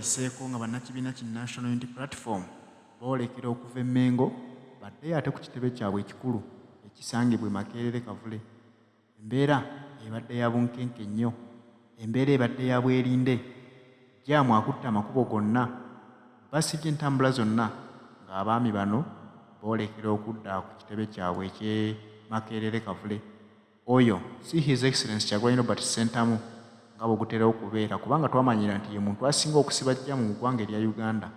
bwerabiseeko nga bannakibiina ki National Unity Platform boolekera okuva e Mmengo baddeyo ate ku kitebe kyabwe ekikulu ekisangibwa e Makerere Kavule. Embeera ebadde ya bunkenke nnyo, embeera ebadde ya bwerinde, jjaamu akutte amakubo gonna, basibye entambula zonna ng'abaami bano boolekera okudda ku kitebe kyabwe eky'e Makerere Kavule. Oyo si His Excellency Kyagulanyi Robert Ssentamu nga bwe gutera okubeera kubanga twamanyiira nti ye muntu asinga okusiba jjaamu mu ggwanga erya Uganda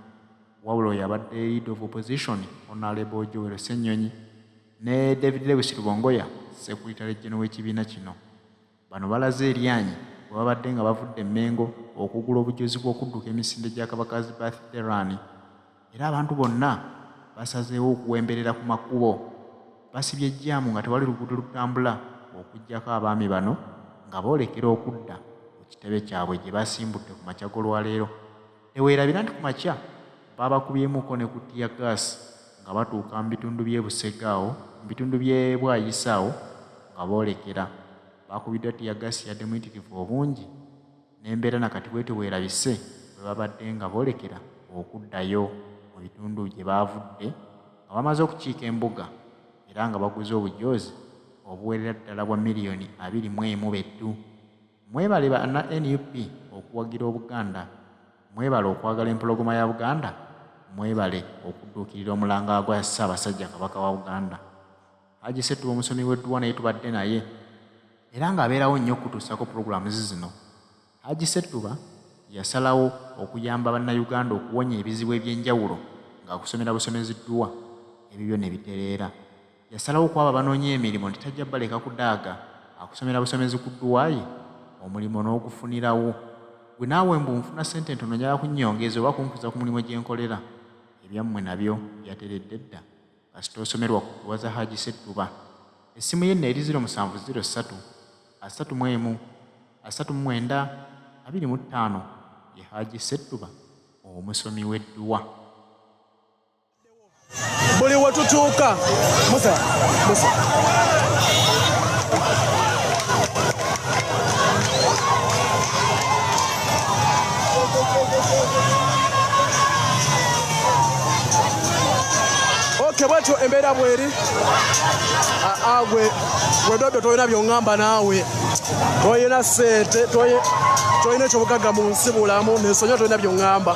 wabula oyo abadde Leader of Opposition Honarable Joel Ssenyonyi ne David Lewis Rubongoya Secretary General w'ekibiina kino. Bano balaze eryanyi bwe babadde nga bavudde e Mmengo okugula obujoozi bw'okudduka emisinde gya Kabaka's Birthday Run era abantu bonna basazeewo okuwemberera ku makubo. Basibye jjaamu nga tewali luguudo lutambula okuggyako abaami bano nga boolekera okudda ku kitebe kyabwe gye basimbudde ku makya g'olwaleero. Teweerabira nti ku makya baabakubyemuko ne ku ttiyaggaasi nga batuuka mu bitundu by'e Busega awo mu bitundu by'e Bwayiise awo nga boolekera. Baakubiddwa ttiyaggaasi yadde muyitirivu obungi n'embeera na kati bw'etyo bw'erabise bwe babadde nga boolekera okuddayo mu bitundu gye baavudde nga bamaze okukiika embuga era nga baguze obujoozi obuwerera ddala bwa miriyoni 21 beddu. Mwebale banna nup okuwagira Obuganda, mwebale okwagala Empologoma ya Buganda, mwebale okudduukirira omulanga gwa Ssaabasajja Kabaka wa Buganda. Hajji Ssettuba omusomi w'edduwa naye tubadde naye era ng'abeerawo nnyo okukutuusaako programs zino. Hajji Ssettuba yasalawo okuyamba Bannayuganda okuwonya ebizibu eby'enjawulo ng'akusomera busomezi dduwa ebibyo ne bitereera. Yasalawo kw'abo abanoonya emirimu nti tajja baleka kudaaga, akusomera busomezi ku dduwa ye omulimu n'ogufunirawo. Ggwe naawe mbu nfuna ssente ntono njagala kunnyongeza oba kunkuza ku mulimu gye nkolera, ebyammwe nabyo byateredde dda kasita osomerwa ku dduwa za Hajji Ssettuba. Essimu ye nno eri 0703 31 39 25 ye Hajji Ssettuba omusomi w'edduwa. Buli we tutuuka Musa, Musa. Okay, bwetyo embeera bweri gwe gwe dodo tolina byongamba naawe tolina sente tolina ekyobugagga mu nsi bulamu nensonyi tolina byongamba.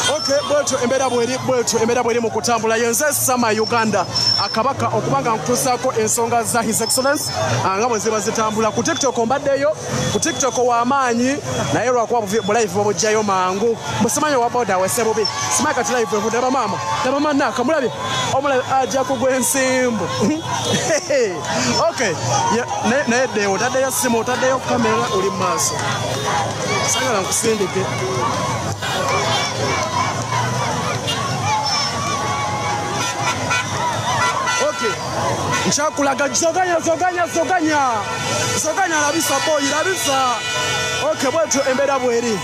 Okay, bwetyo embeera bweri, bwetyo embeera bweri mu kutambula. Yenze Sama Uganda akabaka okubanga nkutuusaako ensonga za His Excellence nga bwe ziba zitambula ku TikTok. Mbaddeyo ku TikTok w'amaanyi naye lwakuba bulive babujjayo mangu. Musimanyi owa boda wese bubi simanyi kati live evudde. Laba maama, laba manaka, mulabye omulabe ajja kugwa ensimbu. Okay, naye ddeewo otaddeyo simu, otaddeyo kamera, oli mu maaso, sagala nkusindike. Okay, nkyakulaga zoganya zoganya zoganya zoganya, labisa boyi, labisa. Okay, bwetyo embeera bweri.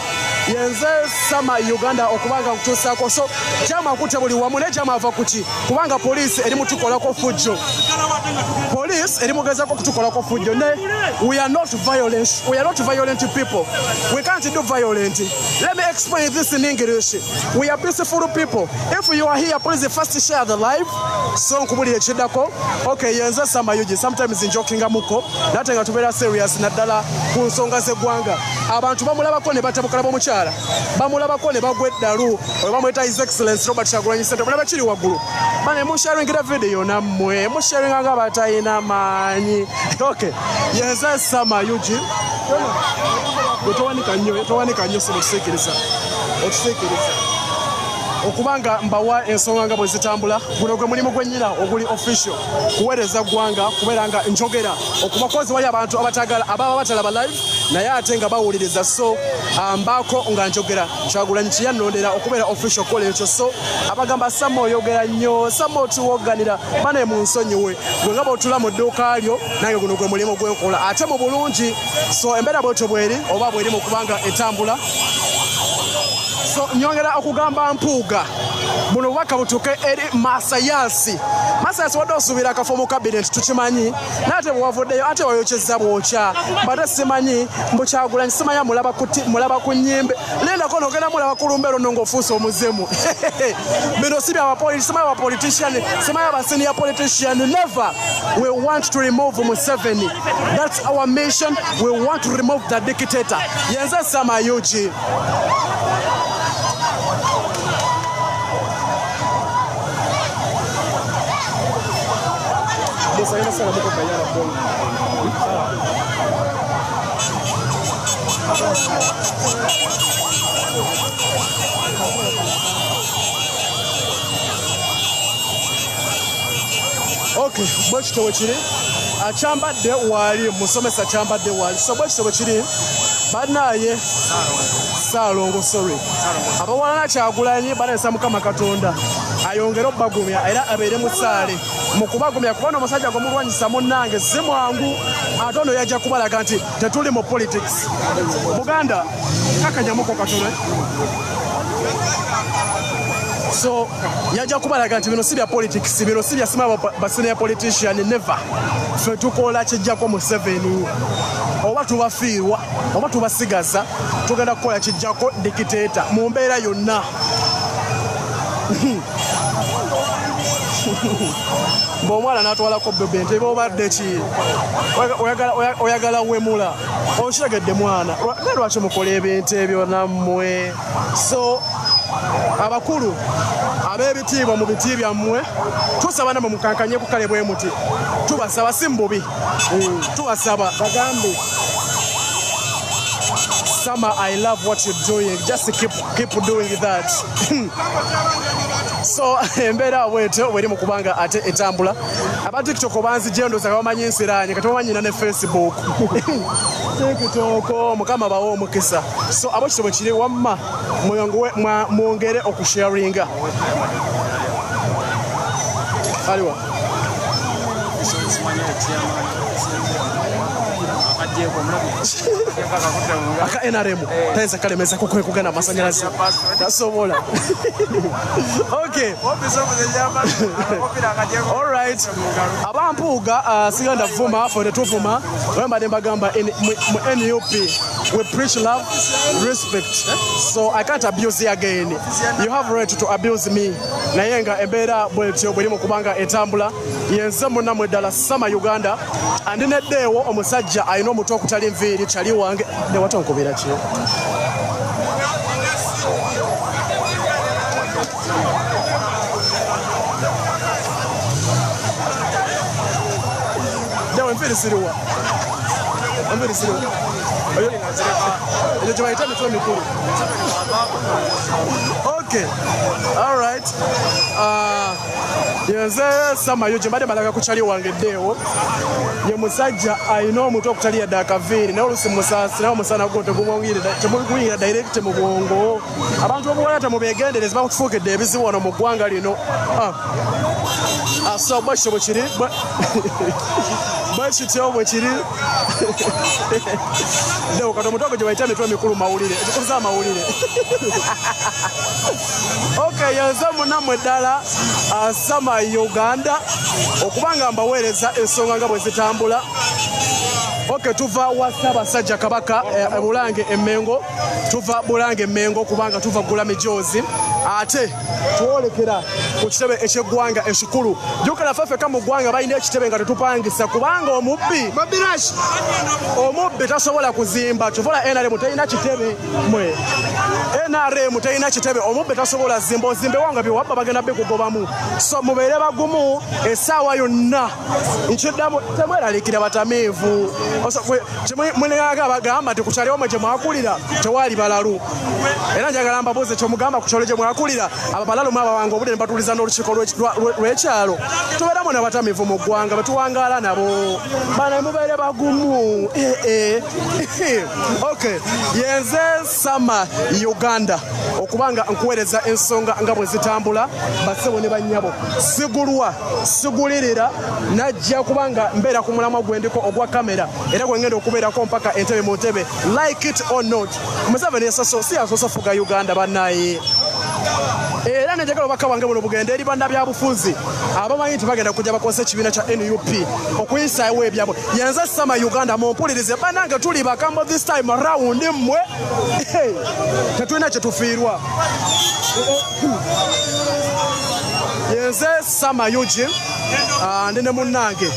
Yenze Sama Uganda okubanga nkutuusaako. So jama akutte buli wamu, naye jama ava kuki? Kubanga poliisi eri mutukolako fujjo, poliisi eri mugezako kutukolako fujjo. Ne we are not violent, we are not violent people, we can't do violent. Let me explain this in English. We are peaceful people. If you are here, please first share the live. So nkubulira ekiddako. Okay, yenze Sama Yugi. Sometimes njokingamuko nate nga tubeera serious, naddala ku nsonga z'eggwanga. Abantu bamulabako ne batabuka, laba omukyala, bamulabako ne bagwa eddalu. Oyo bamweta His Excellence Robert Kyagulanyi Ssentamu. Mulaba kiri waggulu bane, musharingira video nammwe, musharinga nga batalina maanyi. Okay, yenze Sama Yugi. Gwe towanika nnyo, towanika nnyo, sebo, otusiikiriza, otusiikiriza okubanga mbawa ensonga nga bwe zitambula. Guno gwe mulimu gwennyina oguli official, kuweereza ggwanga, kubeera nga njogera okubakozi. Wali abantu abatagala ababa batalaba live naye ate nga bawuliriza, so mbaako nga njogera. Kyagulanyi kiyannondera okubeera official okukola ekyo. So abagamba Sama oyogera nnyo, Sama otuwogganira, bane mu nsonyiwe. Gwe nga bw'otula mu dduuka lyo, nange guno gwe mulimu gwenkola ate mu bulungi. So embeera bwetyo bweri oba bweri mu kubanga etambula. So nyongera okugamba Mpuuga, buno obubaka butuuke eri Masayansi. Masayansi, wadde osuubira akafo mu cabinet tukimanyi, naye ate bwewavuddeyo ate wayokyezza bwokya. Mbadde simanyi mbu Kyagulanyi simanya mulaba ku mulaba ku nnyimbe, lindako nogenda mulaba ku lumbe luno ng'ofuuse omuzimu. Bino si bya simanyi ba politician, simanyi aba senior politician. Never. We want to remove Museveni, that's our mission. We want to remove the dictator. Yenze Sama Yuji. Okay, bwekityo bwe kiri. Akyambadde waali musomesa, kyambadde waali. So bwekityo bwe kiri bannaaye. Saalongo, sorry, abawalana Kyagulanyi banayesa Mukama Katonda ayongere obbagumya era abeere musaale mu kubagumya, kubana omusajja gwe mulwanyisa munnange si mwangu. Ate ono yajja kubalaga nti tetuli mu politics. Buganda kakanyamuko katono. So yajja kubalaga nti bino si bya politics, bino si bya sima ba senior politician. Never. Ffe tukola kijjako Museveni, oba tubafiirwa oba tubasigaza, tugenda kukola kijjako dictator mu mbeera yonna. Ng'omwana n'atwalako bebe nti bobadde ki, oyagala wemula okitegedde mwana. Naye lwaki mukola ebintu ebyo nammwe? So abakulu ab'ebitiibwa mu biti byammwe, tusaba namwe mukankanye ku kale bwe muti. Tubasaba, si mu bubi, tubasaba. Bagambe. Sama, I love what you're doing. Just keep doing that. So embeera bwetyo bweri mu kubanga ate etambula. Aba TikTok banzijje, ndowooza nga bamanyi nsiraanye, kati bamanyi ne Facebook, TikTok. Mukama bawe omukisa. So abo kityo bwe kiri. Wamma mwongere okusharinga. Aliwa? Simanyi chairman akajjeeko omulabi akakudda mu ngalo. Aka NRM tayinza kalemeza kukwe kugenda amasanyalaze, tasobola. Okay. Office of the chairman akakopira akajjeeko. Alright. Abampuuga, sigenda vuma, ffe tetuvuma. Wembadde mbagamba mu NUP we preach love, respect, so I can't abuse you again. You have right to abuse me, naye nga embeera bwetyo bweri mu kubanga etambula. Yenze munnamwe ddala Sama Uganda, andineddeewo omusajja alina omutwe okutali nviiri, kyali wange newata nkubira ki. Dewe, enviiri siriwa? Enviiri siriwa? Ekyo kye bayita emitwe mikulu. Okay, alright. Yenze Samayo gye mbadde mbalaga ku kyali wange eddeewo. Ye musajja alina omutwe okutali yadde akaviiri, naye olusi musaasi, naye omusana gwo temuguyingira direct mu bwongo. Abantu obuwala temubegendereza, bakutufuukidde ebizibu wano mu ggwanga lino. So bwekityo bwe kiri, bwekityo bwe kiri. Ddewo kati omutwe gwe gye bayita emitwe emikulu mawulire, ekikuza amawulire. Okay, yenze munammwe ddala Sama Uganda, okubanga mbaweereza ensonga nga bwe zitambula. Okay, tuva wa Ssaabasajja Kabaka Bulange Emmengo. Tuva Bulange Emmengo kubanga tuva gula mijoozi, ate twolekera ku kitebe ekyeggwanga ekikulu. Jjukira ffe ffekka mu ggwanga balina ekitebe nga tetupangisa, kubanga omubbi tasobola kuzimba. Kyovola NRM terina kitebe. Mwe NRM terina kitebe, omubbi tasobola zimba. Ozimbe wanga byewabba bagenda bikugobamu. So mubeere bagumu essaawa yonna. Nkiddamu, temweraliikira batamiivu. Muneaga bagamba nti ku kyalo omwe gye mwakulira tewaali balalu. Era njagala mbabuuze, kyomugamba ku kyalo gye mwakulira abo balalu mwabawanga obudde ne batuuliza n'olukiiko lw'ekyalo? Tubeeramu n'abatamiivu mu ggwanga betuwangaala nabo. Bana, mubeere bagumu. Eh, eh. Okay, yenze Sama Uganda. Uganda okubanga nkuweereza ensonga nga bwe zitambula. Bassebo ne bannyabo, sigulwa sigulirira, najja kubanga mbeera ku mulamwa gwendiko ogwa kamera, era gwe ngenda okubeerako mpaka entebe mu ntebe, like it or not. Museveni si yasoose fuga Uganda, bannaye. Era nenjagala obubaka bwange buno bugende eri bannabyabufuzi abamanyi nti bagenda kujja bakozesa ekibiina kya NUP okuyisaawo ebyabwe. Yenze Sama Uganda, mumpulirize bannange, tuli bakambo this time round. Mmwe tetulina kye tufiirwa. Yenze Sama Yugi, ndi ne munnange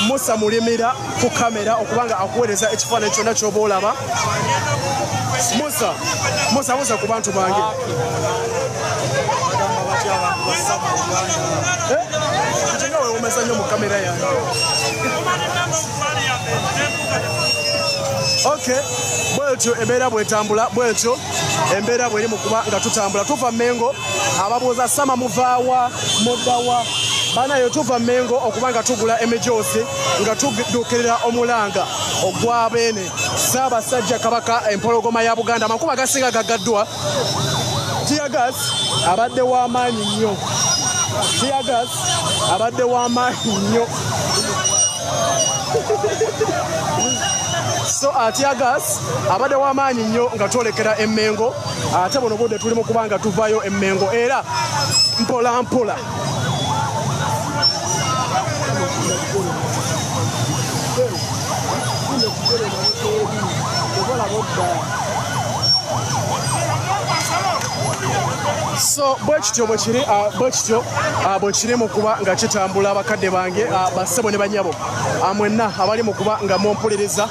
Musa Mulimira ku kamera okubanga akuweereza ekifaananyi kyonna ky'oba olaba. Musa, Musa, Musa, ku bantu bange. Kati nga weewomeza nnyo mu kamera yange. Okay, bwetyo embeera bwetambula, bwetyo embeera bweri mu kuba nga tutambula. Tuva Mengo. Ababuuza, "Sama muvaawa, muddawa?" Banayo, tuva Mengo okuba nga tugula emijoosi nga tuduukirira omulanga ogwa Beene Ssaabasajja Kabaka, empologoma ya Buganda. Amakubo agasinga gaggaddwa. Teargas abadde w'amaanyi nnyo, teargas abadde w'amaanyi nnyo. So teargas abadde w'amaanyi nnyo nga twolekera Emmengo. Ate buno budde tuli mu kuba nga tuvaayo Emmengo, era mpola mpola. So bwe kityo bwe kiri, bwe kityo bwe kiri mu kuba nga kitambula. Abakadde bange, bassebo ne banyabo, mwenna abali mu kuba nga mumpuliriza,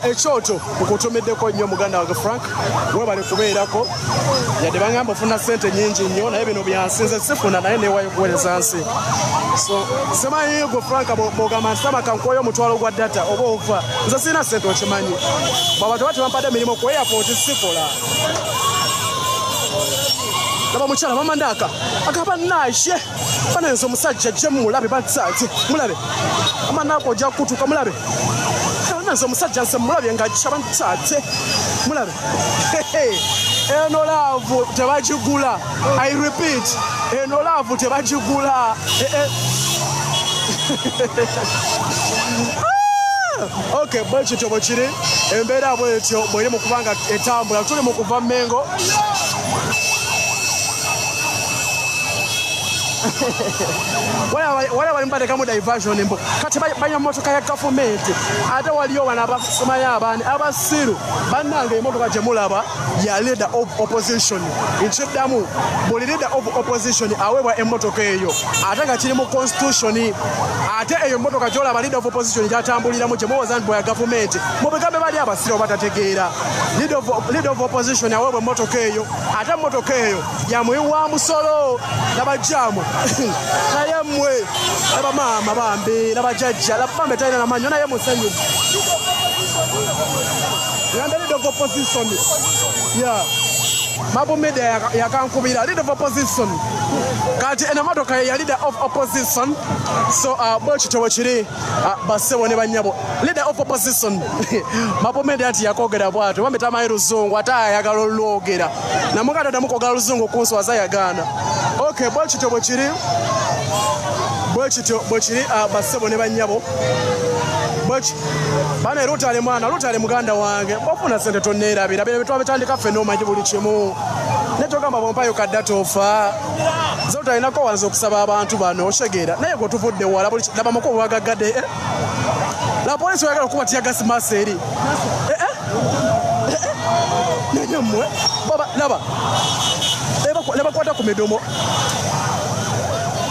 ekyoto nkutumiddeko nnyo. Muganda wange Frank, webale kubeerako. Yadde bangamba ofuna ssente nnyingi nnyo, naye bino byansinze sifuna, naye newayo kuweereza nsi. So simanyi gwe Frank bw'ogamba nti, "Sama, kankuweyo omutwalo gwa data," oba ova. Nze sirina ssente, okimanyi. Bw'abantu bati bampadde emirimu ku airport, sikola. Laba mukyala mamandaaka agamba nashe banenze omusajja jje mulabe, basaati mulabe amandaaka ojja kutuuka mulabe banenze omusajja nze mulabye nga ajja, bansaate mulabe. Eno love tebagigula. I repeat, eno love tebagigula. Eh, eh. Okay, bwe kityo bwe kiri, embeera bwetyo bweri mu kubanga etambula. Tuli mu kuva Mengo. Wala bali mubatekamu diversion mbu kati banywa motoka ya gavumenti, ate waliyo bano abasomayo abaani abasiru. Bannange, emotoka gye mulaba ya leader of opposition. Nkiddamu, buli leader of opposition aweebwa emmotoka eyo, ate nga kiri mu constitution. Ate eyo emmotoka gyolaba leader of opposition gyatambuliramu, gye muwoza nti bwa gavumenti, mubigambe bali abasiru batategeera. Leader of opposition aweebwa emmotoka eyo, ate emmotoka eyo yamuyiwa musolo. Nabajjamu naye mmwe, laba maama bambi, laba jjajja, laba bambi, talina namanyo naye musanyu. Ngambe leader of opposition, yeah. Mabu Media yakankubira leader of opposition. Kati eno motoka ye ya leader of opposition. So bwe kityo bwe kiri, bassebo ne bannyabo. Leader of opposition, Mabu Media nti yakogera bwatyo, bambi tamanyi luzungu, ate ayagala olwogera namuganda ddamu kwogera luzungu kunswaza, yagaana. Okay, bwe kityo bwe kiri, bwe kityo bwe kiri, bassebo ne bannyabo. Bana Lutale, mwana Lutale, muganda wange, bwofuna sente tonneerabira. Bino bitwabitandika ffenna, omanyi buli kimu. Naye togamba bwompayo kadda tofa. Nze otalinako wanze okusaba abantu bano, otegeera? Naye gwe tuvudde wala. Buli laba makubo bwagaggadde, eh? Laba polisi wayagala okuba teargas maaso eri. Eh, eh? Eh, eh? Naye mmwe baba, laba ne bakwata ku midomo.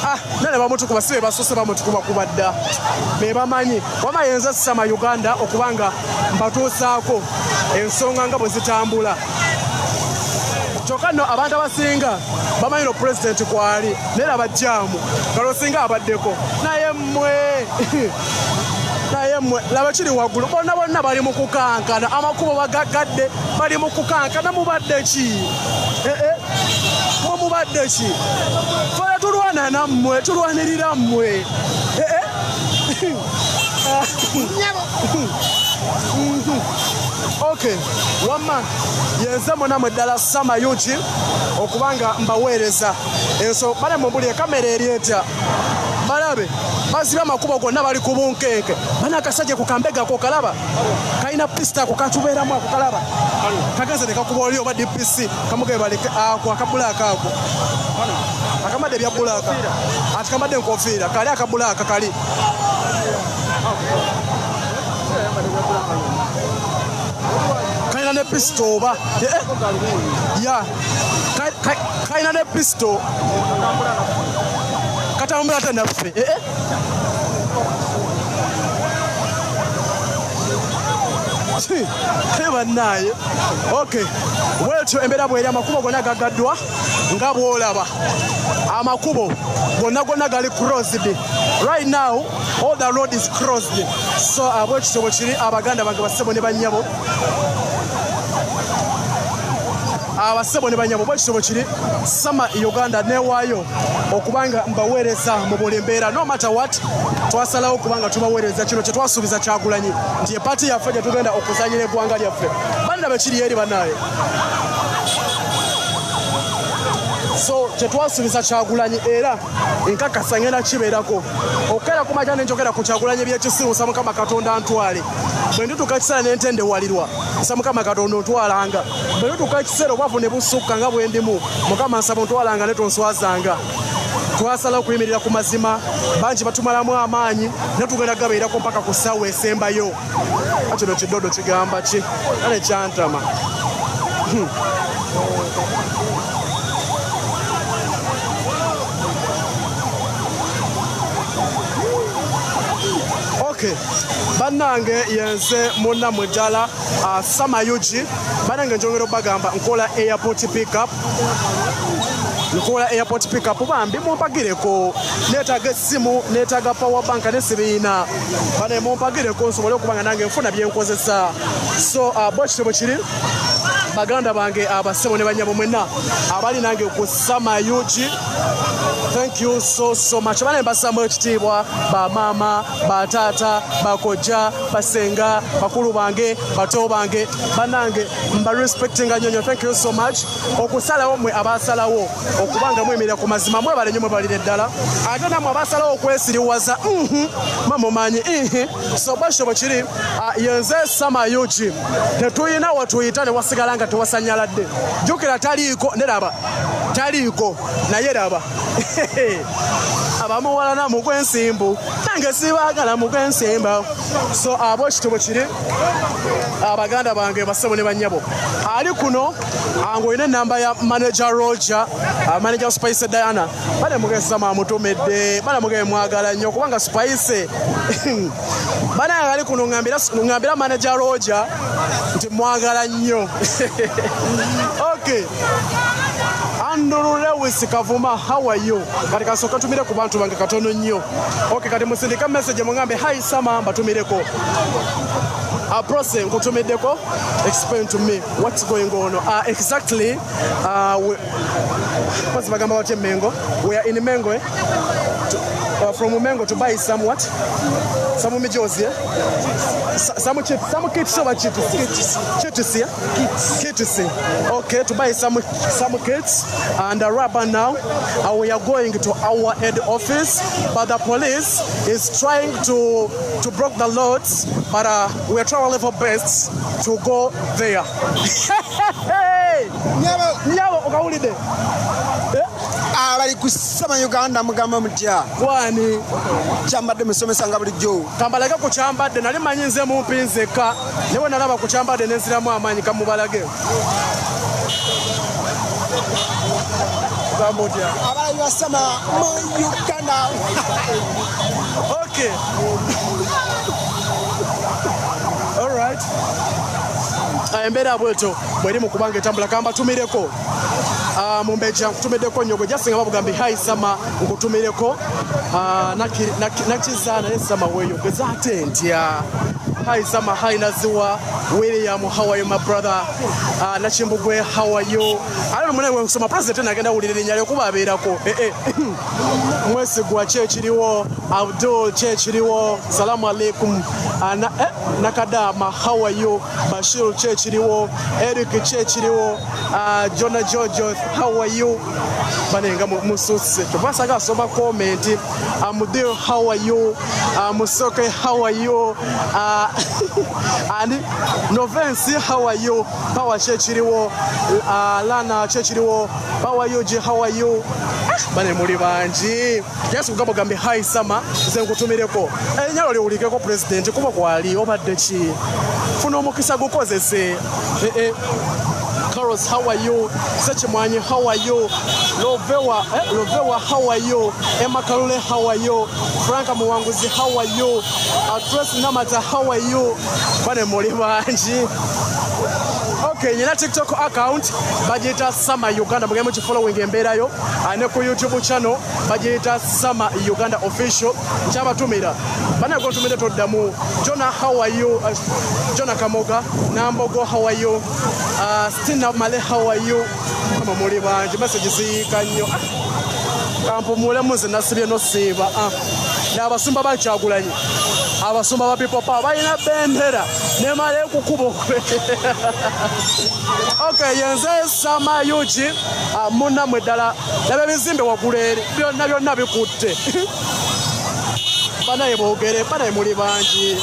Ah, nale bamutukuba, si be basoose bamutukuba kuba dda, be bamanyi. Wama yenza Sama Uganda okubanga mbatuusaako ensonga nga bwe zitambula. Kyokka nno abantu abasinga bamanyi no pulezidenti kwali, naye laba jaamu kale osinga abaddeko. Naye mmwe, naye mmwe, laba kiri waggulu, bonna bonna bali mu kukankana, amakubo bagaggadde, bali mu kukankana. Mubadde ki? Eh, eh. Mwe mubadde ki? Ffe tulwana nammwe, tulwanirira mmwe. Eh, eh. Okay, wamma yenze munamwe ddala Sama Yugi okubanga mbaweereza enso bale mumbulire kamera eri etya balabe bazibye amakubo gonna bali ku bunkenke bana akasajja ku kambega ko kalaba kalina pisita ako katubeeramu ako kalaba kagenze nekakuba oli oba DPC kamugabe baleke ako akabulaaka ako akamadde ebya bulaaka ati kamadde enkofiira kali akabulaaka kali kalina ne pisito oba ya kalina ne pisito katambula ate naffe bannaaye. Okay, bwetyo embeera bweri, amakubo gonna gagaddwa nga bw'olaba, amakubo gonna gonna gali closed right now, all the road is closed. So bwekityo bwe kiri, abaganda bange bassebo ne bannyabo, abasebo ne banyabo, bwekityo bwe kiri. Sama Uganda newaayo okubanga mbaweereza mu buli mbeera, no matter what. Twasalawo kubanga tubaweereza kino kye twasuubiza Kyagulanyi nti epaati yaffe gye tugenda okuzanyira eggwanga lyaffe. Banna bekiri eri bannaaye. So kyetwasuubiza Kyagulanyi era nkakasa ngenda kibeerako. Okukeera ku makya nenjogera ku Kyagulanyi ebyekisiru, nsa Mukama Katonda ntwale. Bwe ndituuka ekiseera nentendewalirwa, nsa Mukama Katonda ontwalanga. Bwe ndituuka ekiseera obwavu ne busukka nga bwe ndimu, Mukama nsaba ontwalanga ne tonswazanga. Twasalawo okuyimirira ku mazima. Bangi batumalamu amaanyi naye tugenda gabeerako mpaka ku ssaawa esembayo. Kino kidodo kigamba ki ane kyantama. Okay, bannange, yenze munnamwe ddala Sama Yugi. Bannange, njongera obagamba nkola airport pickup, nkola airport pickup. Bambi mumpagireko, neetaaga essimu, neetaaga power bank ne sibiina. Bane mumpagireko nsobole okuba nga nange nfuna byenkozesa. So bwekityo bwe kiri, baganda bange, abasebo ne banyabo mwenna abali nange ku Sama Yugi, thank you so so much. Bane mbassamu ekitiibwa, bamaama, bataata, bakojja, basenga, bakulu bange, bato bange, banange mba respectinga nnyo nnyo. Thank you so much okusalawo, mwe abasalawo okubanga mwemerera ku mazima, mwebale nnyo, mwebalire ddala. Ate namwe abasalawo okwesiriwaza, mwe mumanyi. So bwekityo bwe kiri. Yenze Sama Yugi. Tetuyina wetuyita ne wasigala nga tewasanyaladde. Jjukira taliiko neraba taliiko naye raba abamuwalana mu gwensimbu, nange sibaagala mu gwensimba. So abo ekityo bwe kiri, abaganda bange, basebo ne bannyabo. Ali kuno ng'olina enamba ya manager Roger, manager Spice Diana, bane mugezama amutumidde, bane muge mwagala nnyo kubanga Spice bane ali kuno. Ngambira manager Roger nti mwagala nnyo. Okay, Andrew Lewis Kavuma, how are you? Kati kasooka tumire ku bantu bange katono nnyo. Okay, kati musindika message mugambe hi Sama, mbatumireko. Prose nkutumiddeko, explain to me what's going on. Exactly, what's bagamba batya Mengo? We are in Mengo, eh? From Mengo to buy some what? Some mijozi, eh? Some chips, some kits over chips. Kits, yeah? Kits. Okay, to buy some kits and right now we are going to our head office, but the police is trying to block the roads, but we are trying our level best to go there. Hey! Nyabo, okawulidde? Abali ku Sama Uganda, mugamba mutya? Gwani? Kyambadde musomesa nga bulijjo. Kambalage ku kyambadde. Nali manyi nze mumpi nzekka, naye bwe nalaba ku kyambadde nenziramu amaanyi. Kamubalage. Gamba otya? Abalabi ba Sama mu Uganda. Okay, alright. Embeera bwetyo bweri mu kubanga etambula. Kambatumireko. Mumbeja nkutumiddeko nnyo gwe jasinga babugambi hi Sama, nkutumireko. Nakiza naye Sama weeyo geza ate ntya. Hi Sama, hi Naziwa William, how are you my brother? Nakimbugwe, how are you? Ate munaye kusoma president nagenda wulira erinnya lyo kuba abeerako. Mwesigwa kyekiriwo, Abdul kyekiriwo, salamu alaikum. Nakadama, how are you? Bashir ki ekiriwo, Eric ki ekiriwo, Jona Jojo, how are you? Banenga mususse kyova saga asoma comment. Mudir, how are you? Musoke, how are you? And Novensi, how are you? Power ki ekiriwo, Lana ki ekiriwo, Power UG, how are you? Bane muli bangi. Just kugamba gambe hi Sama, nze nkutumireko erinnya lyo liwulikeko president kuba kwali obadde ki, funa omukisa gukozese. Carlos, how are you? Sekimwanyi, how are you? Lovewa, Lovewa, how are you? Emma Kalule, how are you? Frank Muwanguzi, how are you? Tracy Namata, how are you? Bane muli bangi. Okay, nyina TikTok account bagiyita Sama Uganda, mugende mukifollowing embeerayo. Ne ku YouTube channel bagiyita Sama Uganda Official. Nkyabatumira bana gontumire toddamu. Jona, how are you? Jona Kamoga Nambogo, how are you? Stina Male, how are you? Kama muli bangi, message ziyiika nnyo. Ah, kampumulemu nze nasibye nosiiba. Ah. N'abasumba bakyagulanyi, abasumba ba People Power balina bendera nemala ekukuba. Okay, yenze Sama UG, munnamwe ddala. Laba ebizimbe waggulu eri byonna byonna bikutte. Banaye boogere, banaye muli bangi.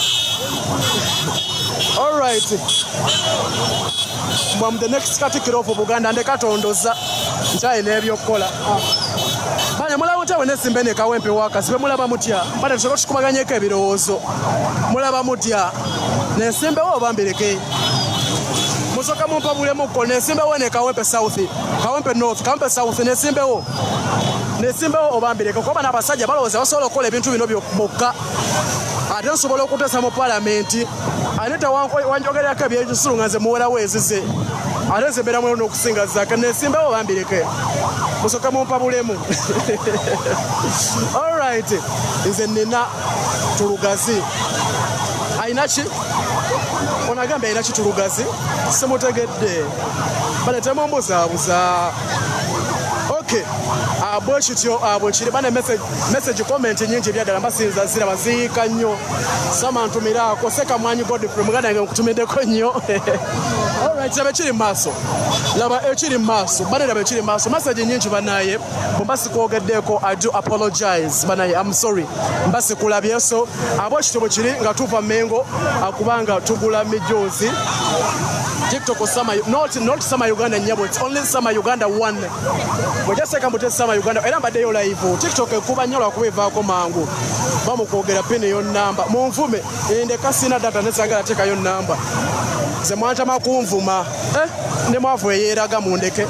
Alright, I'm the next Katikkiro of Buganda. Ndekatondoza nkyalina ebyokukola. Bane mulaba mutya bwe nesimba eno Kawempe wakasibe? Mulaba mutya bane? Tusooke tukubaganyeko ebirowoozo. Mulaba mutya, nesimbewo oba mbireke? Musooke mumpabulemuko. Nesimbewo eno Kawempe South, Kawempe North, Kawempe South, nesimbewo, nesimbewo oba mbireke? Kuba n'abasajja balowooza basobola okukola ebintu bino bokka, ate nsobola okuteesa mu palamenti. Ate wanjogerako ebyekisiru nga nze muwerawo ezize, ate nze mbeera mwero n'okusinga zaka. Nesimbewo oba mbireke? Musooke mumpabulemu. Alright, nze nina tulugazi ayina ki ono agambye alina kitulugazi, simutegedde. Bane temumbuzaabuza. Okay, bwe kityo bwe kiri bane. Message comment nyingi ebyaddala, mbasinza ziraba ziyiika nnyo. Sama ntumiraako Sekamwanyi Godfrey, muganda wange, nkutumiddeko nnyo. Alright, laba ekiri mu maaso, laba ekiri mu maaso bane, laba ekiri mu maaso. Message nyingi banaye, bwe mba sikwogeddeko, I do apologize banaye, I'm sorry mba sikulabye. So abo ekityo bwe kiri nga tuva Mengo, kubanga tugula mijoozi. TikTok Sama, not Sama Uganda nyabo, it's only Sama Uganda 1. Bwejaseka mbute Sama Uganda era mbaddeyo live. TikTok ekuba nnyo lwakuba evaako mangu. Bamukwogera pin yo namba munvume, ndeka sina data nesagala teekayo namba. Nze mwantama kunvuma, eh, ne mwavu eyeeraga mundeke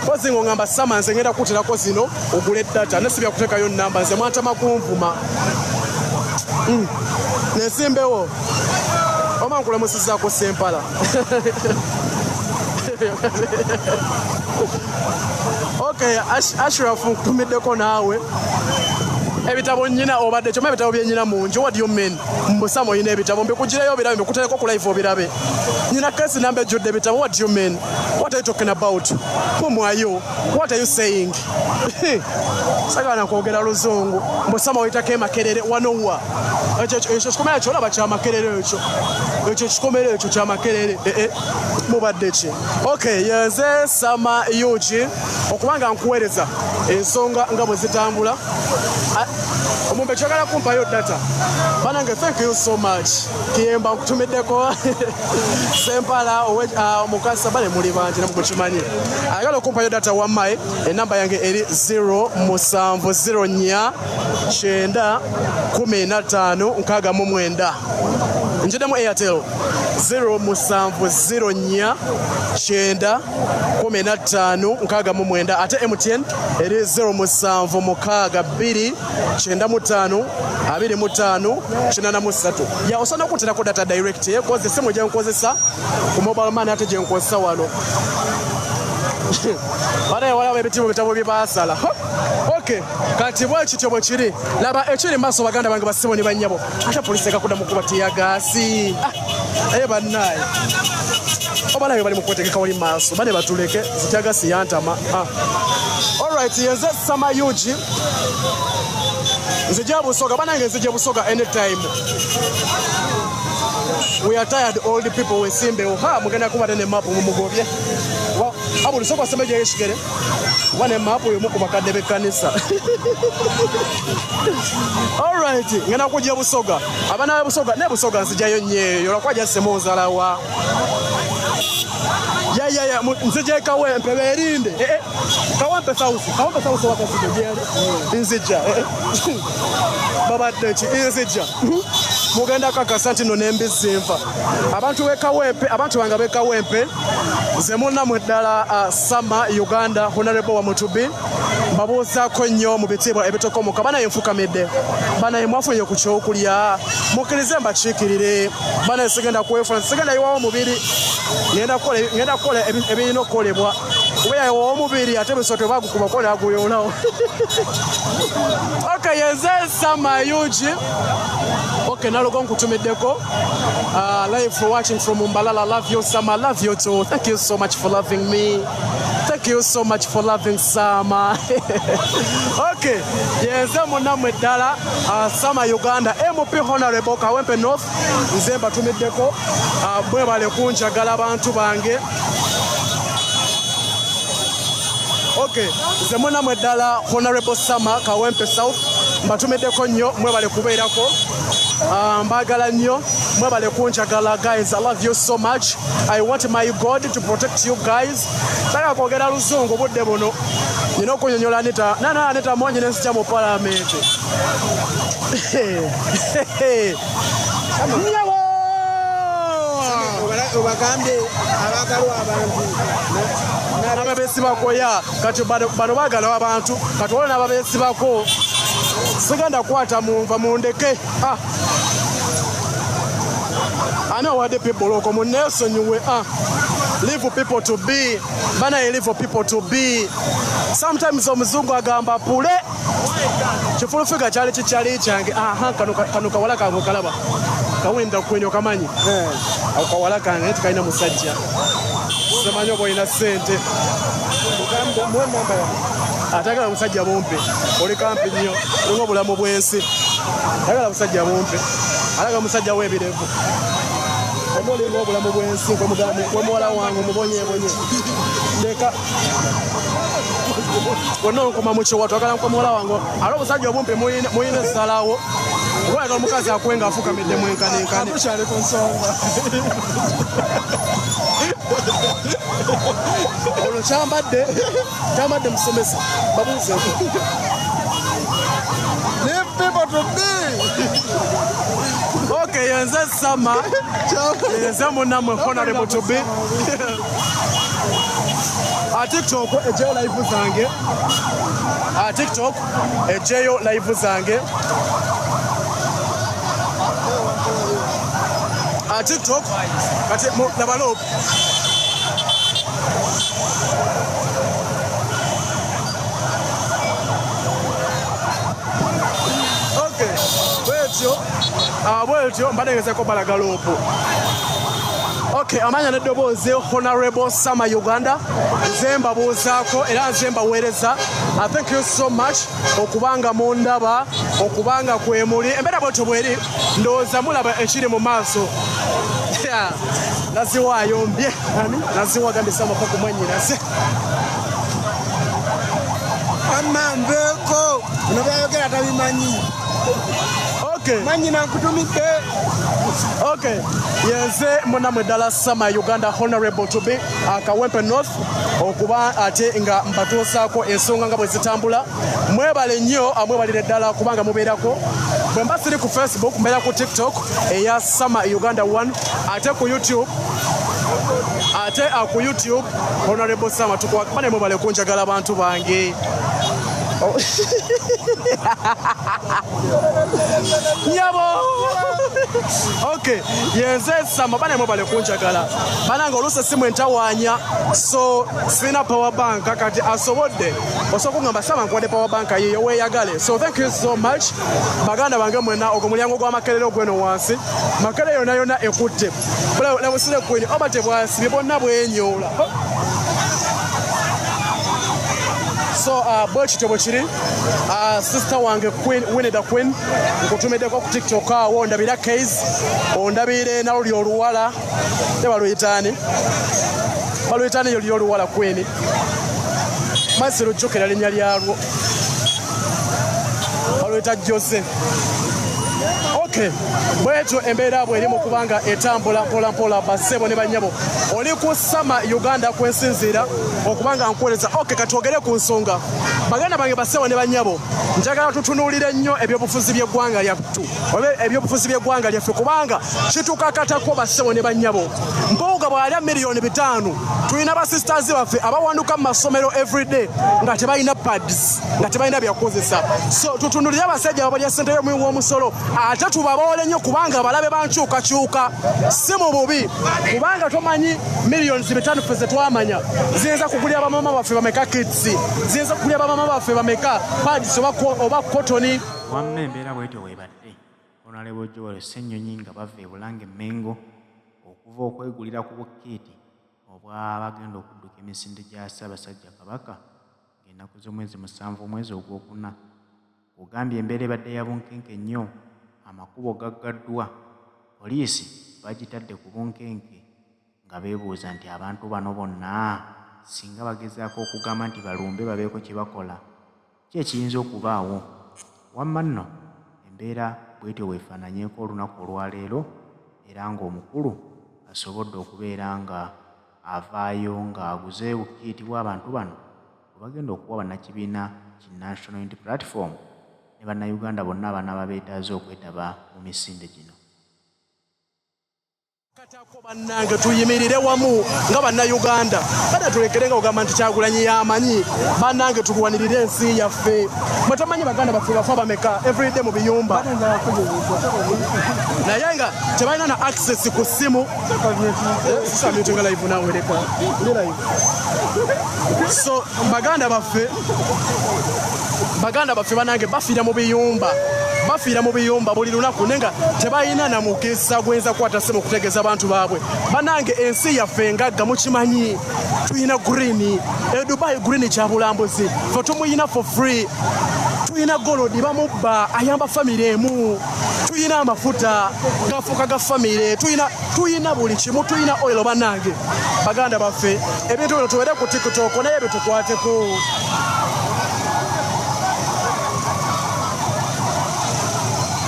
kozi ng'ongamba Sama nze ngenda kukuterako zino ogule data nesibya kuteekayo namba. Nze mwantama kunvuma. Nesimbewo oba nkulamusizaako Sempala. Okay, Ashraf, nkutumiddeko naawe. Ebitabo nyina obadde kyoma ebitabo byenyina mungi. What do you mean mbusama oyina ebitabo? Mbikugirayo obirabe, mbikutereko ku live obirabe. Nyina kesi namba ejjudde ebitabo. What do you mean? What are you talking about? Whom are you? What are you saying? Sagala kwogera luzungu. Mbusama oyitako emakerere wanowa? Ekyo kikomera kyolaba kya Makerere, ekyo kikomera ekyo kya Makerere. Eh, eh, mubadde ki? Okay, yenze Sama UG okubanga nkuweereza ensonga nga bwe zitambula. Omumbe kyagala kumpayo data banange, thank you so much. Kiyemba nkutumiddeko. Sempala omukasa, bale muli bangi namukimanyi. Ayagala okumpayo data wammaye, enamba yange eri 0704 9 15 69. Njiddemu, Airtel 0704 9 15 69, ate MTN eri 0762 95 25 83. Ya osobola okuterako data direct, koze esimu gyenkozesa ku mobile money ate gyenkozesa wano. Banaye walaba ebitiibwa bitabo bye baasala. Okay, kati bwe kityo bwe kiri. Laba ekiri maaso, baganda bange, basibo ne bannyabo. Ate polisi ekakudda mu kuba tiyagaasi. Naye bannaye obalabe bali mu kwetegeka wali maaso, bane batuleke zityagasi yantama. Ah. Alright, yenze Sama UG, nzija Busoga banange, nzija Busoga anytime. We are tired old people, wesimbewo. Ha, mugenda kuba ne mapu mumugobye. Abuli soko aseme gye ekigere. Kuba ne mapu y'omu ku bakadde b'ekkanisa. Alright, ngenda kujja Busoga. Abaana b'e Busoga, ne Busoga nzijayo nnyo eyo. Olwakuba gyassemu nzalawa. Ya ya ya, nzija e Kawempe beerinde. Eh, eh. Kawempe South, Kawempe South wakasije gyali. Nzija. Eh, eh. Babadde ki? Nzija. Mugenda kakasa nti no n'embizzi nfa. Abantu b'e Kawempe, abantu bange b'e Kawempe, nze munnamwe ddala Sama Uganda Honorable wa Mutubi. Mbabuuzaako nnyo mu bitiibwa ebitokomoka. Banaye nfukamidde. Banaye mwafunye ku kyokulya. Mukkirize mbakiikirire. Banaye sigenda kwefuna, sigenda yiwawo mubiri. Ngenda kukola ebirina okukolebwa. Kuba yayiwawo omubiri ate bisoto bagukuba ko naguyoolawo. Okay, yenze Sama UG. Okay, nalogo nkutumiddeko. Live watching from Mbalala. Love you, Sama. Love you too. Thank you so much for loving me. Thank you so much for loving Sama. Okay, yenze munnamwe ddala Sama Uganda MP Honorable Kawempe North. Nze mbatumiddeko. Mwebale kunjagala abantu bange. Okay, nze munnamwe ddala Honorable Sama Kawempe South. Mbatumiddeko nnyo, mwebale kubeerako. Mbagala nnyo, mwebale kunjagala guys. I love you so much. I want my God to protect you guys. Saka kwogera luzungu budde buno. Nina okunyonyola Anita. Nana Anita Mwanje nensija mu parliament. Nyabo! Obagambye abagalwa abantu. N'ababeesibako ya kati bano baagala abantu kati waliwo n'ababeesibako. Sigenda kukwata munva mundeke. Ah. Ani owadde people okwo munneesonyiwe. Ah. Leave people to be. Bana, leave people to be. Sometimes omuzungu agamba pule. Kifulufiga kyali kikyali kyange. Aha, kano kawala kange kalaba. Kawenda kwenye okamanyi. Ako kawala kange naye tekalina musajja. Simanyi oba olina ssente. Atagala musajja mumpe. Oli kampi nnyo. Olinga obulamu bw'ensi. Ayagala musajja mumpe. Alaga musajja w'ebirevu. Oba olinga obulamu bw'ensi gwe muwala wange omubonyeebonye. Ndeka. Wonna onkoma mu kiwato, oyagala nkwe muwala wange. Ate obusajja obumpi muyina essalawo. Oba oyagala omukazi akuwe ng'afukamidde mwenkanenkane. Tukyali ku nsonga. Ono kyambadde musomesa. Babuuzeeko. Leave people to be. Okay, yenze Sama. Yenze munnamwe Honorable to be. TikTok ejeyo live zange. TikTok ejeyo live zange. TikTok kati laba loop. Okay, bwetyo. Bwetyo mbadde ngezeeko balaga loop. Okay, amanya n'eddoboozi Honorable Sama Uganda. Nze mbabuuzaako era nze mbaweereza. Thank you so much okubanga mundaba, okubanga kwe muli. Embeera bwetyo bweri, ndowooza mulaba ekiri mu maaso. Yeah. Naziwaayo mbye. Ani? Naziwa gambye Sama pa ku mwannyinaze. Amma nveeko. Bino byayogera tabimanyi. Okay. Mwannyina nkutumidde. Okay. Yenze munnamwe ddala Sama Uganda Honorable to be Kawempe North okuba ate nga mbatuusaako ensonga nga bwe zitambula. Mwebale nnyo, mwebalire ddala kubanga mubeerako. Bwe mba siri ku Facebook, mbeera ku TikTok eya Sama Uganda 1, ate ku YouTube, ate ku YouTube Honorable Sama tukwakane. Mwebale kunjagala abantu bange. Oh. Nyabo. Okay, yenze Sama bane mwebale kunjagala. Banange oluusi essimu entawaanya, so sirina power bank kati asobodde osobola okugamba Sama nkuwadde power bank yiyo weeyagale. So thank you so much baganda bange mwenna. Ogwo mulyango gwa Makerere ogweno wansi. Makerere yonna yonna ekutte. Labusire kwini oba tebwasibye bonna bwenyoola. So bwe kityo bwe kiri. Sister wange Queen, Winnie the Queen, nkutumiddeko ku TikTok awo, ndabira case ondabire naluli oluwala ne baluyitaani baluyitaani yo oluwala Queen masi lujjukira linnya lyalwo baluyita Jose. Okay, bwetyo embeera bwe eri mu kubanga etambula mpola mpola. Bassebo ne bannyabo, oli ku Sama Uganda kwensinziira okubanga nkuweereza. Okay, katwogere ku nsonga. Baganda bange, bassebo ne bannyabo, njagala tutunuulire nnyo ebyobufuzi by'eggwanga lyattu oba ebyobufuzi by'eggwanga lyaffe, kubanga kitukakatako. Bassebo ne bannyabo, Mpuuga bw'alya 5 miliyoni, tulina basisters baffe abawanduka mu masomero everyday nga tebalina pads, nga tebalina byakukozesa. So tutunulire abasajja babalya ssente y'omuwi w'omusolo, ate tubaboole nnyo kubanga abalabe bankyukakyuka si mu bubi, kubanga tomanyi 5 miliyoni ffe zetwamanya ziyinza kugulira bamama baffe bameka kits, ziyinza kugulira bamama baffe bameka pads oba cotton. Wamma embeera bwetyo bwebadde. Honorable Joel Ssennyonyi nga bava e Bulange Mmengo okuva okwegulira ku bukkiiti obw'abagenda okudduka emisinde gya Ssaabasajja Kabaka ng'ennaku z'omwezi 7 omwezi ogwokuna. Ogambye embeera ebadde ya bunkenke nnyo, amakubo gaggaddwa, poliisi bagitadde ku bunkenke nga beebuuza nti abantu bano bonna singa bagezaako okugamba nti balumbe babeeko kye bakola, ki ekiyinza okubaawo? Wamma nno embeera bwetyo bwefaananyeeko olunaku olwaleero, era ng'omukulu asobodde okubeera nga avaayo ng'aguze bukkiiti bw'abantu bano bwe bagenda okuwa bannakibiina ki National Unity Platform ne Bannayuganda bonna abanaaba beetaaze okwetaba mu misinde gino. Katako bannange, tuyimirire wamu nga Bannayuganda. Bana tulekere nga ogamba nti Kyagulanyi yamanyi. Bannange, tulwanirire ensi yaffe. Mwe tomanyi baganda baffe bafa bameka everyday mu biyumba, naye nga tebalina na access ku ssimu. Sister, live nawe, leka ndi live. So baganda baffe banange bafiira mu biyumba, bafiira mu biyumba buli lunaku, naye nga tebalina na mukisa gwenza kukwata simu kutegeeza abantu baabwe. Banange, ensi yaffe engagga mukimanyi, tulina green e Dubai, green kyabulambuzi, fe tumuyina for free. Tulina gold, bamubba ayamba famire emu. Tulina amafuta gafuuka ga famire, tulina buli kimu, tulina oil. Bannange, baganda baffe, ebintu bino tuwere ku TikTok naye bitukwateko.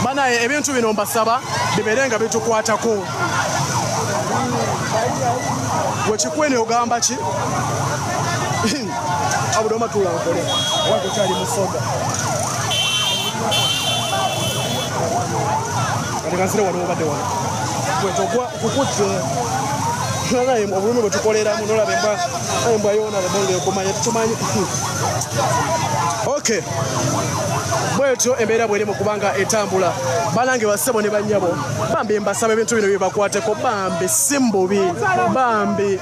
Banaye, ebintu bino mbasaba bibeere nga bitukwatako. Wekikwene ogamba ki? Abudoma tula nkole wako kyali musoga. Kati kansire wano, obadde wano gwetogwa kukutte naye obulumi bwe tukoleramu, nolaba embwa yoona lebonga ekumanya tukimanyi. Okay, bwetyo embeera bweri mu kubanga etambula. Banange, bassebo ne bannyabo, bambi mbasaba ebintu bino bibakwateko. Bambi si mbubi, bambi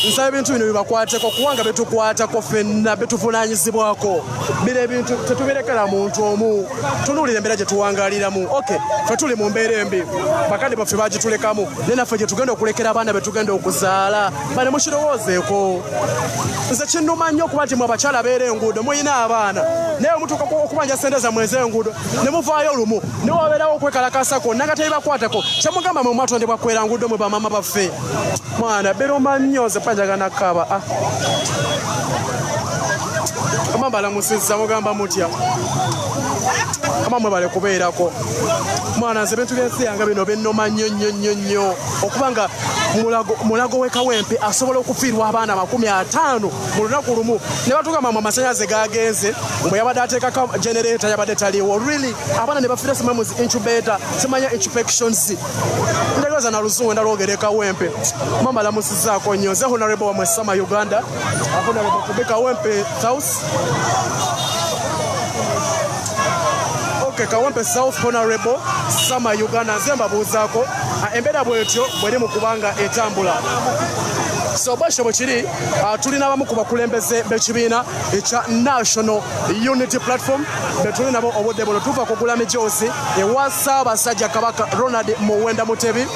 nsaba ebintu bino bibakwateko, kubanga bitukwatako ffenna, bituvunanyizibwako. Bino ebintu tetubirekera muntu omu. Tunuulira embeera gye tuwangaliramu. Okay, ffe tuli mu mbeera embi, bakadde baffe bagitulekamu, naye naffe gye tugenda okulekera abaana be tugenda okuzaala. Bane mukirowoozeeko. Nze kinnuma nnyo okuba nti mwe abakyala beera enguudo mulina abaana, naye mutuuka okubanja sente zammwe ez'enguudo ne muvaayo lumu ne wabeerawo okwekalakasa kwonna nga tebibakwatako. Kyemugamba mwe mwatondebwa kwera nguudo? Mwe bamama baffe, mwana biruma nnyo. Nze panjagana kaba. Ah. Kama balamusizza, mugamba mutya? Kama mwebale kubeerako. Mwana, nze ebintu byensi yange bino binnuma nnyo nnyo nnyo nnyo, okuba nga mulago w'e Kawempe asobola okufiirwa abaana 50 mu lunaku lumu, ne batugamba mu amasannyalaze gagenze, bwe yabadde ateekako generator yabadde taliiwo. Really, abaana ne bafiira simanyi mu zi incubator, simanya infections. Ndowooza na luzungu ndalwogera e Kawempe. Mama lamusizzaako nnyo. Nze honorable wamwe Sama Uganda, honorable Kubi Kawempe South. Okay, Kawempe South, honorable Sama Uganda, nze mbabuuzaako. Embeera bwetyo bweri mu kubanga etambula. So bwekyo bwe kiri. Tulina abamu ku bakulembeze b'ekibiina ekya National Unity Platform betuli nabo obudde buno. Tuva kugula mijoozi ewa Ssaabasajja Kabaka Ronald Muwenda Mutebi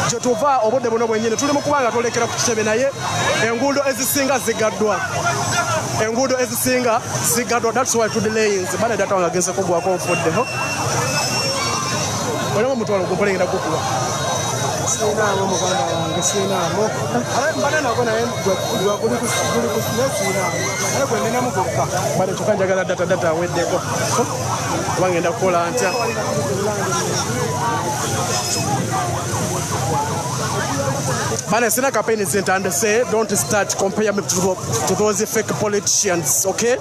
gye tuva obudde buno bwennyini. Tuli mu kubanga twolekera ku kitebe, naye enguudo ezisinga zigaddwa. Enguudo ezisinga zigaddwa, that's why tudelayinze. Bana data wange agenze kugwako, nfuddeho. Olaba omutwalo gumpole ngenda gukuwa. Siinaamu muganda wange, siinaamu. Mbadde nako naye guli naye siinaamu. Naye gwe nninamu gwokka. Bale kyokka njagala data, data aweddeko. Oba ngenda kukola ntya? Bane sina campaign zintandise. Don't start compare me to those fake politicians, okay?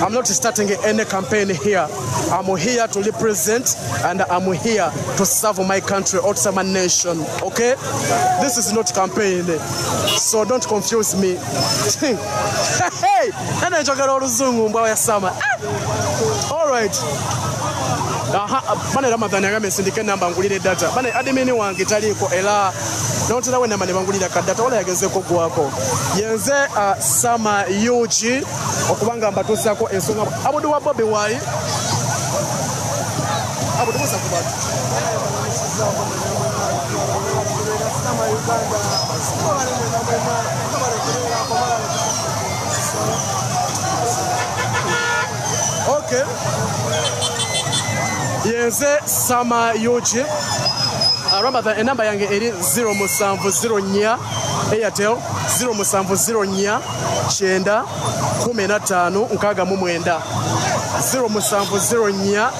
I'm not starting any campaign here. I'm here to represent and I'm here to serve my country or to my nation, okay? This is not campaign, so don't confuse me. Hey, nane njogera oluzungu mbwa ya sama. All right. Aha, bane Ramadhan yagambye nsindike enamba ngulire data. Bane admin wange taliiko era nonterawo enamba ne bangulira ka data wala yagezeeko gwako. Yenze Sama UG okubanga mbatuusaako ensonga. Abudu wa Bobi Wine. Abudu musa ku bantu. Sama Uganda. Okay. Yenze Sama UG. Ramadhan enamba yange eri 0704 Airtel 0704 9 15 69 0704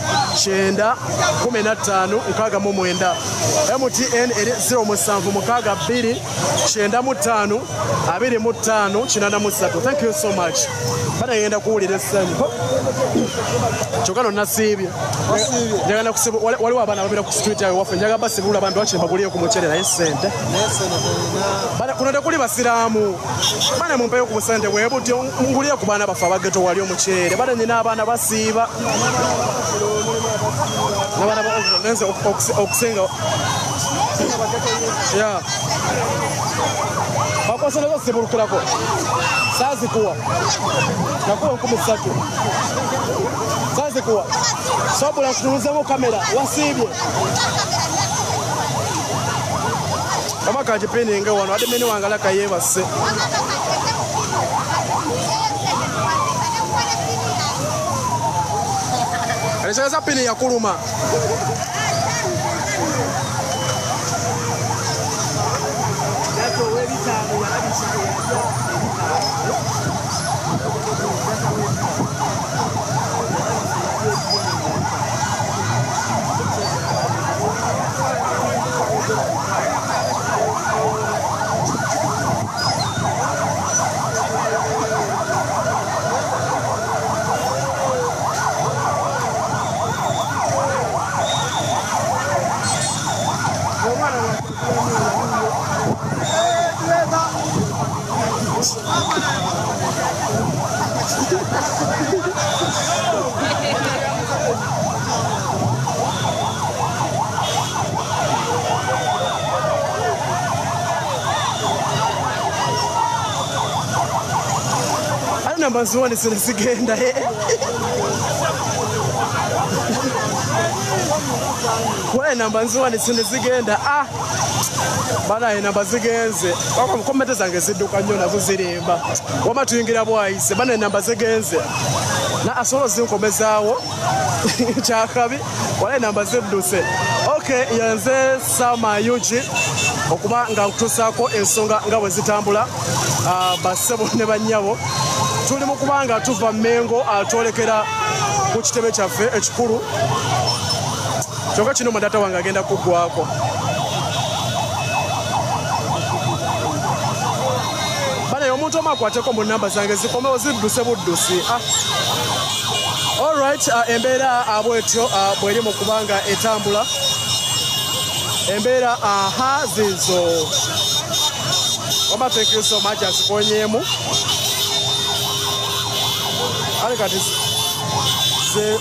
9 15 69. MTN eri 0762 95 25 83. Thank you so much. Bana ngenda kuwulira essanyu. Kyokka no nasiibye. Njagala kusiba, waliwo abaana ababeera ku street awo waffe, njagala basibula abantu bakye mbagulire ku muceere naye ssente. Bana kuno tekuli basiraamu. Bana mumpeyo ku busente bwe butyo ngulire ku baana baffe abageto wali omuceere. Bana nyina abaana basiiba. N'abaana nenze okusinga. Yeah. Bakwasa nazo sibulukirako. Saazikuwa. Nakuwa 3000. Saazikuwa. Sabula nkutunuzamu kamera wasiibye. Kama kajipininge wano admin wange alaka yeebase. Alishaweza pini ya kuluma. Namba nziwone zigenda. Wale namba nziwone zigenda. Ah, bana enamba zigenze. Komete zange zidduka nnyo nazo zirimba. Wama tuyingira bwayise bana enamba zigenze. Na asobola zinkomezaawo kyakabi wale enamba zidduse. Okay, yenze Sama UG okuba nga nkutuusaako ensonga nga bwe zitambula. Bassebo ne bannyabo tuli mu kubanga tuva Mengo atwolekera ku kitebe kyaffe ekikulu. Kyokka kino data wange agenda kuggwako. Bane omuntu omu akwateko mu namba zange zikomewo zidduse buddusi. All right, embeera bwetyo bweri mu kubanga etambula. Embeera aha zizo. Wama thank you so much azikonyeemu. Ale kati ze